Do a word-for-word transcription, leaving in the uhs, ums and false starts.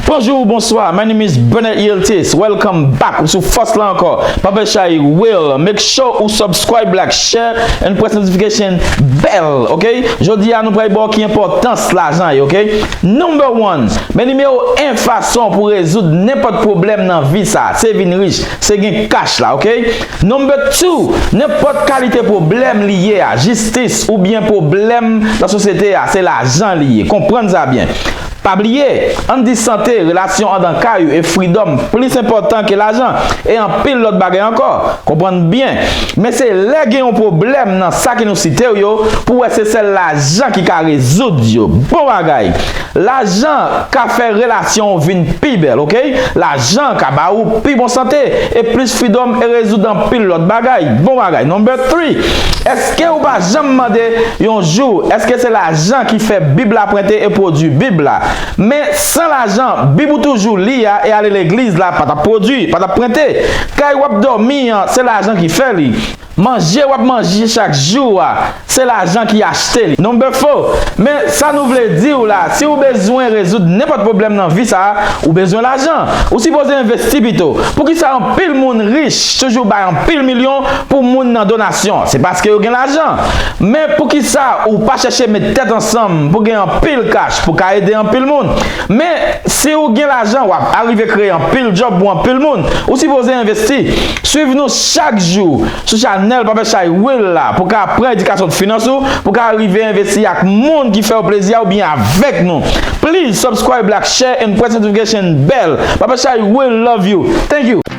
Bonjou, bonswa, my name is Bernard Yiltis. Welcome back. Ou sou Fòs la ankò. Papa Chay Will. Make sure ou subscribe, like, share, and press notification bell, ok? Jodi a, nou pral ba w ki enpòtans lajan ye, ok? Number one, men nimewo en fason pou rezoud nenpòt pwoblèm nan vi sa, se vin rich, se gen kach la, ok? Number two, nenpòt kalite pwoblèm li ye a, jistis oubyen pwoblèm nan sosyete a, se lajan li ye. Konprann sa byen. Pa bliye, ann di sante, relasyon anndan kay ou e fridòm plis enpòtan ke lajan e anpil lòt bagay ankò. Konprann byen. Men se lè gen yon pwoblèm nan sa ke nou site w yo pou w wè se sèl lajan ki ka rezoud yo. Bon bagay. Lajan ka fè relasyon w vin pi bèl, ok? Lajan ka ba ou pi bon sante e plis fridòm e rezoud anpil lòt bagay. Bon bagay. Number three, èske ou pa janm mande yon jou, èske se lajan ki fè Bib la prente e pwodui Bib la? Men san lajan, Bib ou toujou li a e ale legliz la pa t ap pwodui, pa t ap prente. Kay w ap dòmi an, se lajan ki fè li. Manje w ap manje chak jou a, se lajan ki achte li. Number four, men sa nou vle di w la, si w bezwen rezoud nenpòt pwoblèm nan vi sa a, ou bezwen lajan. Ou sipoze envesti pito. Poukisa anpil moun rich toujou bay anpil milyon pou moun nan donasyon? Se paske yo gen lajan. Men poukisa ou pa chèche met tèt ansanm pou gen anpil kach pou ka ede anpil moun? Men si ou gen lajan, w ap arive kreye anpil djòb pou anpil moun. Ou sipoze envesti. Swiv nou chak jou sou chanèl Papa Chay Will la pou ka pran edikasyon finans ou, pou ka rive envesti ak moun ki fè w plezi a oubyen avèk nou. Please subscribe, like, share, and press notification bell. Papa Chay Will love you. Thank you.